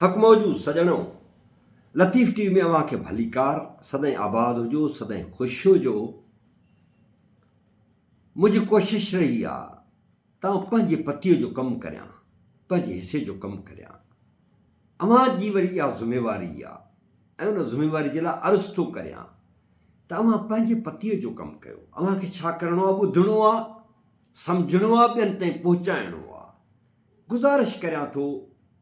حق موجود سڄڻو! لطيف ٽي وي ۾ اوهان کي ڀليڪار، سدائين آباد هجو، سدائين خوش هجو. منهنجي ڪوشش رهي آ ته آئون پنهنجي پتيء جو ڪم ڪريان، پنهنجي حصي جو ڪم ڪريان. اوهان جي وري اها ذميواري آ ۽ ان ذميواري جي لاء عرض ٿو ڪريان ته اوهان پنهنجي پتيء جو ڪم ڪيو. اوهان کي ڇا ڪرڻو آ؟ ٻڌڻو آ، سمجهڻو آ، ٻين تائين پهچائڻو آ. گذارش ڪريان ٿو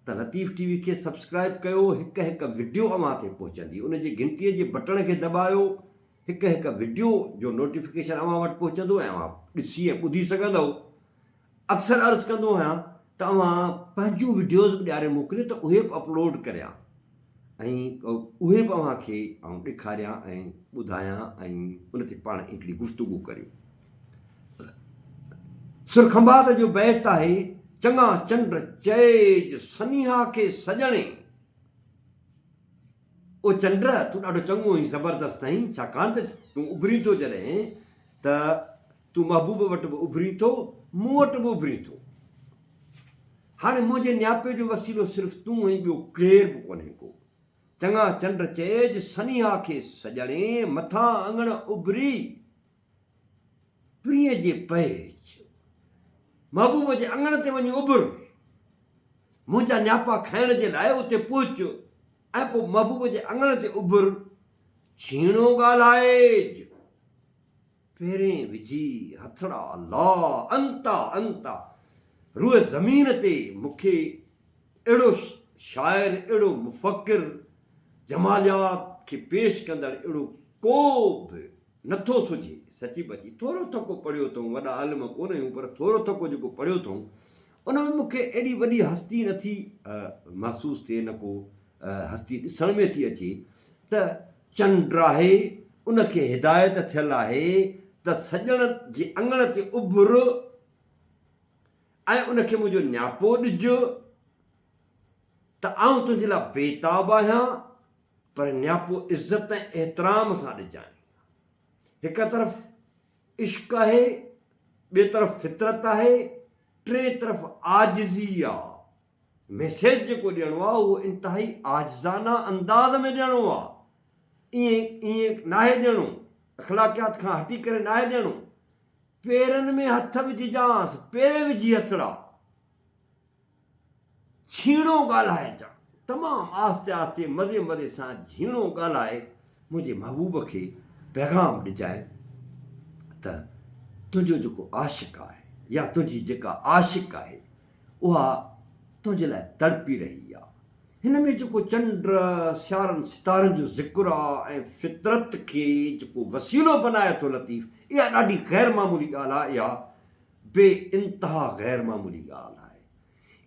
ته لطيف ٽي وي کي سبسڪرائب ڪيو هڪ هڪ وڊيو اوهان تي پهچندي ان جي گهنٽي جي بٽڻ کي دٻايو هڪ هڪ وڊيو جو نوٽيفڪيشن اوهان وٽ پهچندو ۽ اوهان ڏسي ۽ ٻڌي سگهندؤ اڪثر عرض ڪندو آهيان ته اوهان پنهنجون وڊيوز به ڏياري موڪليو ته اهي به اپلوڊ ڪريان ۽ اهي به اوهان کي آئون ڏيکاريان ۽ ٻڌايان ۽ ان تي پاڻ هڪڙي گفتگو ڪريون سر کنڀات جو بيت آهي، چڱا چنڊ چئج سنيها کي سڄڻي. او چنڊ، تون ڏاڍو چڱو ۽ زبردست آهين، ڇاڪاڻ ته تون اڀرين ٿو جڏهن ته تون محبوب وٽ به اڀرين ٿو، مون وٽ به اڀرين ٿو. هاڻي منهنجي نياپي جو وسيلو صرف تون ۽ ٻيو ڪير به ڪونهي ڪو. چڱا چنڊ چئج سنيها کي سڄڻي، مٿان اڱڻ اڀري. پرينء جي پهچ، محبوب جي اڱڻ تي وڃي اڀر، منهنجا نياپا کائڻ جي لاء اتي پهچ ۽ پوء محبوب جي اڱڻ تي اڀر، ڇيڻو ڳالهائج، پيرين وجهي هٿڙا لا انتا انتا، روء زمين تي مون کي اهڙو شاعر، اهڙو مفڪر، جماليات کي پيش ڪندڙ اهڙو ڪو به نه ٿو سجهي. سچي پچي ٿورو ٿڪو پڙهيو اٿئون، وڏا عالم ڪونه آهيون پر ٿورو ٿڪو جيڪو پڙهيو اٿئون ان ۾ مون کي ايڏي وڏي هستي نه ٿي محسوس ٿئي نه ڪو هستي ڏسڻ ۾ ٿي اچي ته چنڊ آهي ان کي هدايت ٿيل آهي ته سڄڻ جي اڱڻ تي اڀر ۽ ان کي منهنجو نياپو ڏج ته آئون تنهنجي لاء بيتاب آهيان پر نياپو عزت ۽ احترام سان ڏجانء. هڪ طرف عشق آهي، ٻئي طرف فطرت آهي، ٽئين طرف عاجزي آ. ميسيج جيڪو ڏيڻو آ اهو انتهائي عاجزانه انداز ۾ ڏيڻو آ. ائين ائين ناهي ڏيڻو، اخلاقيات کان هٽي ڪري ناهي ڏيڻو. پيرن ۾ هٿ وجهجانس، پيرين وجهي هٿڙا. جهيڻو ڳالهائجان. تمام آهستي آهستي مزي مزي سان جهيڻو ڳالهائي منهنجي محبوب کي پيغام ڏجانء ته تنهنجو جيڪو عاشق آهي يا تنهنجي جيڪا عاشق آهي اها تنهنجي لاء تڙپي رهي آهي. هن ۾ جيڪو چنڊ، سيارن ستارن جو ذڪر آهي ۽ فطرت کي جيڪو وسيلو بنائي ٿو لطيف اها ڏاڍي غير معمولي ڳالهه آهي اها بي انتها غير معمولي ڳالهه آهي.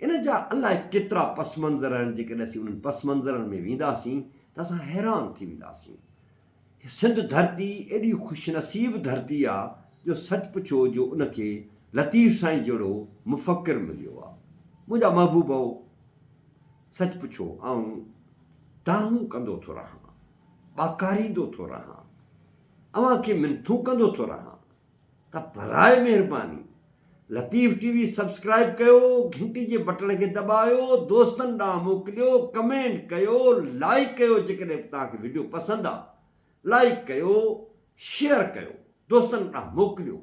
ان جا الائي ڪيترا پس منظر آهن، جيڪڏهن اسين انهن پس منظرن ۾ وينداسين ته اسان حيران ٿي وينداسين. سنڌ ڌرتي ايڏي خوش نصيب ڌرتي آ جو سچ پڇو جو ان کي لطيف سائين جهڙو مفڪر مليو آ. منهنجا محبوبؤ! سچ پڇو آئون دانهون ڪندو ٿو رهان، ٻاڪاريندو ٿو رهان، اوهان کي منٿون ڪندو ٿو رهان ته براء مهرباني لطيف ٽي وي سبسڪرائب ڪيو گهنٽي جي بٽڻ کي دٻايو دوستن ڏانهن موڪليو ڪمينٽ ڪيو لائيڪ ڪيو جيڪڏهن توهان کي وڊيو پسند آ لائيڪ ڪيو شيئر ڪيو دوستن ڏانهن موڪليو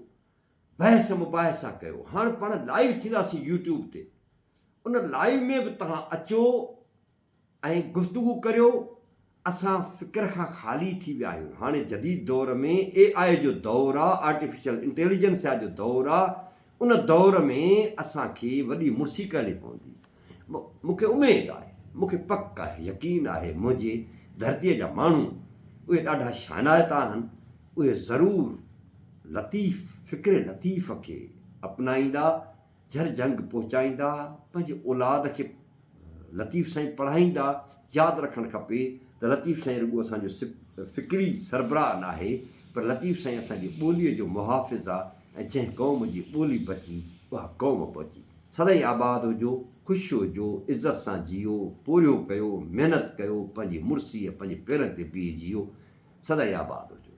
بحث مباحثا ڪيو هاڻ پاڻ لائيو ٿينداسين يوٽيوب تي ان لائيو ۾ به توهان اچو ۽ گفتگو ڪريو، اسان فڪر کان خالي ٿي ويا آهيون، هاڻي جديد دور ۾ اي آء جو دور آ، آرٽيفيشل انٽيليجنسيا جو دور آ، ان دور ۾ اسان کي وڏي مڙسي ڪرڻي پوندي. مون کي اميد آهي، مون کي پڪ آهي، يقين آهي منهنجي ڌرتيء جا ماڻهو اهي ڏاڍا شانائتا آهن، اهي ضرور لطيف، فڪر لطيف کي اپنائيندا، جھر جھنگ پهچائيندا، پنهنجي اولاد کي لطيف سائين پڙهائيندا، ياد رکڻ کپي ته لطيف سائين رڳو اسان جو فڪري سربراهه ناهي پر لطيف سائين اسان جي ٻوليء جو محافظ آ ۽ جنهن قوم جي ٻولي بچي اها قوم بچي. سدائين آباد هجو، خوش هجو، عزت سان جيئو، پورهيو ڪيو، محنت ڪيو، پنهنجي مڙسيء پنهنجي پيرن تي بيهي جيئو، سدائين آباد هجو.